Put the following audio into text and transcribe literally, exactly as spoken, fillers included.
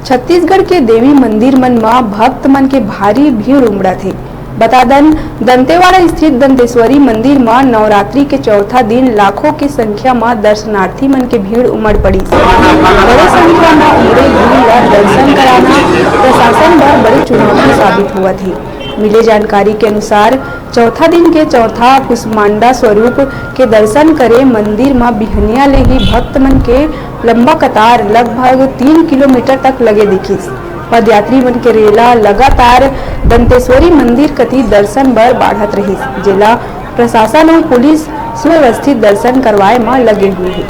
छत्तीसगढ़ के देवी मंदिर मन म भक्त मन के भारी भीड़ उमड़त हे। बता दन, दंतेवाड़ा स्थित दंतेश्वरी मंदिर म नवरात्रि के चौथा दिन लाखों के संख्या म दर्शनार्थी मन के भीड़ उमड़ पड़िस। बड़े संख्या म उमड़े भीड़ ल दर्शन कराना प्रशासन बर बड़ी चुनौती साबित होवत हे। मिले जानकारी के अनुसार, चौथा दिन के चौथा कुसमांडा स्वरूप के दर्शन करे मंदिर म बिहनिया ले ही भक्त मन के लंबा कतार लगभग तीन किलोमीटर तक लगे दिखिस। पदयात्री मन के रेला लगातार दंतेश्वरी मंदिर कति दर्शन बर बाढ़त रहिस, जेला प्रशासन अउ पुलिस सुव्यवस्थित दर्शन करवाए म लगे हुए हे।